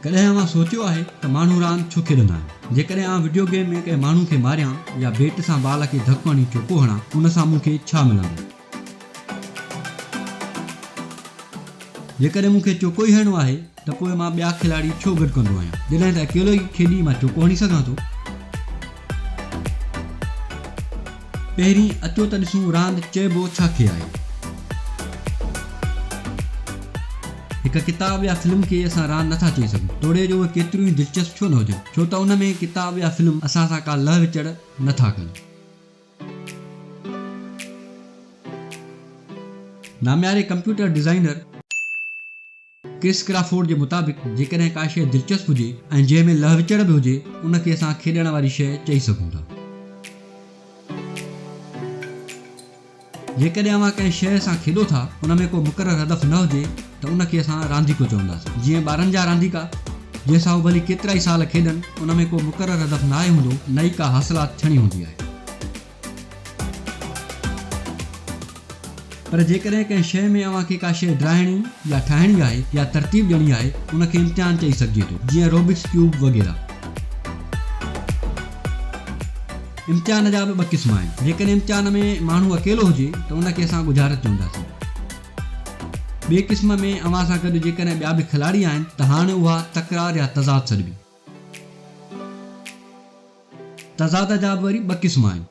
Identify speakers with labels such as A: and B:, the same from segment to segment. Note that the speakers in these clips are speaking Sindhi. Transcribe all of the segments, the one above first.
A: ڪڏهن اوهان سوچيو آهي ته ماڻهو راند ڇو کيڏندا آهن؟ جيڪڏهن آئون وڊيو گيم ۾ ڪنهن ماڻهو کي ماريان يا بيٽ سان بال کي ڌڪ هڻي چوڪو هڻان ان سان مون کي ڇا ملندو؟ جيڪڏهن مون کي چوڪو ئي هڻڻو آهي ته پوء مان ٻيا کلاڙي ڇو گڏ ڪندو آهيان جڏهن ته اڪيلو ئي کيڏي مان چوڪو هڻي سگهان ٿو؟ پهرين اچو ته ڏسون راند چئبو ڇا کي آهي؟ هڪ ڪتاب يا فلم کي اسان راند نٿا چئي سگهون، توڙي جو اهي ڪيتريون ئي دلچسپ ڇو نه هجن، ڇو ته ان ۾ ڪتاب يا فلم اسان سان ڪا لهه وچڙ نٿا ڪن. نامياري ڪمپيوٽر ڊزائنر ڪرس ڪرافورڊ جي مطابق جيڪڏهن ڪا شيء دلچسپ هجي ۽ جنهن ۾ لهه وچڙ به هجي، ان کي اسان کيڏڻ واري شيء چئي سگهون ٿا. جيڪڏهن اوهان ڪنهن شيء سان کيڏو ٿا، ان ۾ ڪو مقرر هدف نه هجي ته ان کي اسان رانديڪو چونداسين. جيئن ٻارن جا رانديڪا، جنهن سان هو ڀلي ڪيترائي سال کيڏن، ان ۾ ڪو مقرر هدف ناهي هوندو، نه ئي ڪا حاصلات ٿيڻي هوندي آهي. پر جيڪڏهن ڪنهن شيء ۾ اوهان کي ڪا شيء ڊاهڻي يا ٺاهڻي آهي يا ترتيب ڏيڻي آهي، ان کي امتحان چئي سگهجي ٿو، جيئن روبڪس ڪيوب وغيره. امتحان جا به ٻه قسم آهن. جيڪڏهن امتحان ۾ ماڻهو اڪيلو هجي ته ان کي اسان ڳجهارت چونداسين. ٻئي قسم ۾ اوهان سان گڏ جيڪڏهن ٻيا به کلاڙي آهن ته هاڻ اها تڪرار يا تضاد سڏبي. تضاد جا به وري ٻه قسم آهن.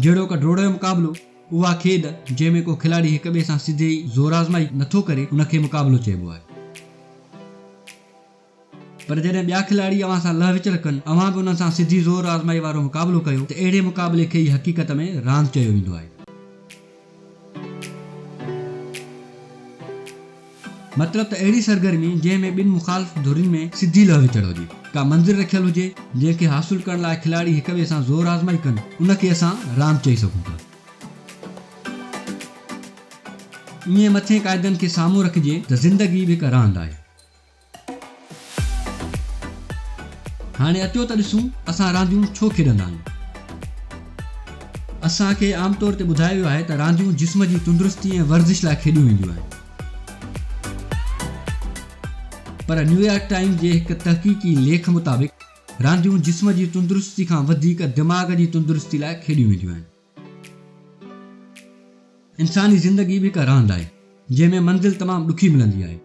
A: جهڙوڪ ڊوڙ جو مقابلو، اها کيڏ جنهن ۾ ڪو کلاڙي هڪ ٻئي سان سڌي زور آزمائي نٿو ڪري ان کي مقابلو چئبو آهي. پر جڏهن ٻيا کلاڙي اوهان سان لهه وچڙ ڪن، اوهان به انهن سان سڌي زور آزمائي وارو مقابلو ڪيو ته اهڙي مقابلي کي ئي حقيقت ۾ راند چيو ويندو آهي. مطلب ته اهڙي سرگرمي جنهن ۾ ٻن مخالف ڌرين ۾ سڌي لهه وچڙ هجي، ڪا منزل رکيل هجي، جنهن کي حاصل ڪرڻ لاء کلاڙي هڪ ٻئي سان زور آزمائي ڪن، ان کي اسان راند چئي سگهون ٿا. ائين مٿين قاعدن کي سامهون رکجي ته زندگي به هڪ راند آهي. هاڻي اچو ته ڏسون اسان رانديون ڇو کيڏندا آهيون. اسان کي عام طور تي ٻڌايو ويو آهي ته رانديون جسم جي تندرستي ۽ ورزش لاء کيڏيون وينديون آهن. پر نيويارڪ ٽائيمز جي هڪ تحقيقي ليک مطابق رانديون جسم جي تندرستي کان وڌيڪ دماغ جي تندرستي لاء کيڏيون وينديون آهن. انساني زندگي به هڪ راند آهي، جنهن ۾ منزل تمام ڏکي ملندي آهي.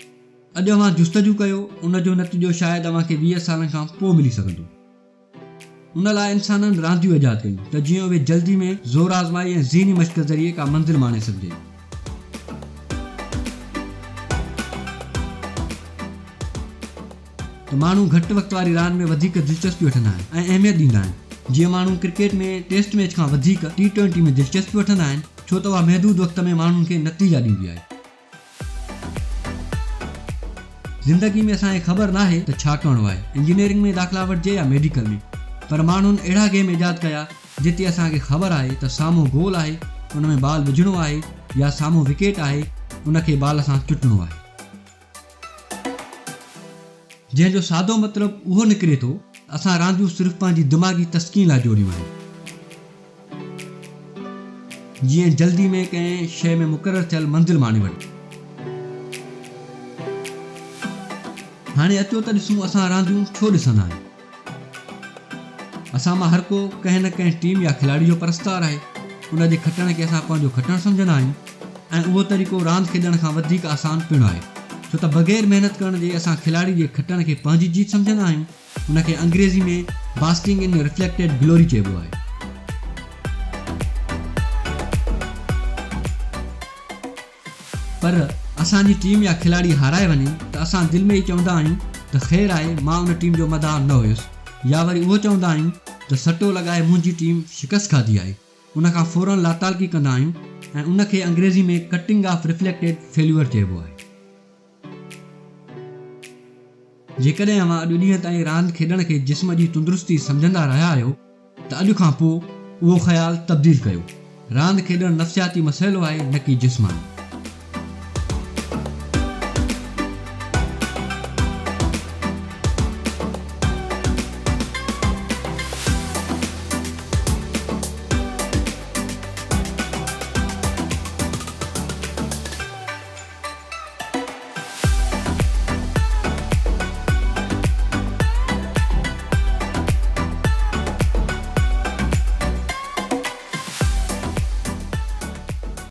A: اڄ اوهان جستجو ڪيو، ان جو نتيجو شايد اوهان کي 20 سالن کان پوء ملي سگهندو. ان لاء انسانن رانديون ايجاد ڪيون ته جيئن اهي جلدي ۾ زور آزمائي ۽ ذهني مشق ذريعي ڪا منزل ماڻي سگهجي. ته ماڻهو گهٽ وقت واري راند ۾ وڌيڪ دلچسپي وٺندا آهن ۽ اهميت ڏيندا آهن. جيئن ماڻهو ڪرڪيٽ ۾ ٽيسٽ ميچ کان وڌيڪ ٽي ٽوئنٽي ۾ دلچسپي وٺندا آهن ڇو ته اها محدود وقت ۾ ماڻهن کي نتيجا ڏيندي آهي. زندگي ۾ اسان کي خبر ناهي ته ڇا ڪرڻو آهي، انجنيئرنگ ۾ داخلا وٺجي يا ميڊيڪل ۾، پر ماڻهن اهڙا گيم ايجاد ڪيا جتي اسان کي خبر آهي ته سامهون گول آهي ان ۾ بال وجهڻو آهي يا سامهون وڪيٽ آهي ان کي بال سان چٽڻو آهي. جنهن جو سادو مطلب اهو نڪري ٿو ته اسان رانديون صرف پنهنجي دماغي تسڪين لاء جوڙيون آهن. جيئن جلدي ۾ ڪنهن شيء ۾ مقرر ٿيل منزل ماڻي وٺجي. هاڻي اچو ته ڏسون اسان رانديون ڇو ڏسندا آهيون. اسان مان هر ڪو ڪنهن نه ڪنهن ٽيم يا کلاڙي جو پرستار آهي. ان جي کٽڻ کي اسان پنهنجو کٽڻ سمجهندا آهيون ۽ اهو طريقو راند کيڏڻ کان وڌيڪ آسان پڻ آهي. ڇو ته بغير محنت ڪرڻ جي اسان کلاڙي جي کٽڻ کي پنهنجي جيت سمجهندا آهيون. ان کي انگريزي ۾ Basking in Reflected Glory چئبو آهي. پر اسان جي ٽيم يا کلاڙي هارائي وڃي ته اسان دل ۾ ئي چوندا آهيون ته خير آهي مان ان ٽيم جو مداح نه هيس يا وري اهو چوندا آهيون ته سٽو لڳائي منهنجي ٽيم شڪست کاڌي آهي ان کان فورن لاتعلقي ڪندا آهيون ۽ ان کي انگريزي ۾ Cutting of Reflected Failure چئبو آهي. جيڪڏهن اوهان اڄ ڏينهن تائين راند کيڏڻ کي جسم جي تندرستي سمجهندا رهيا آهيو ته اڄ کان پوء اهو خيال تبديل ڪيو. راند کيڏڻ نفسياتي مسئلو آهي نه ڪي جسماني.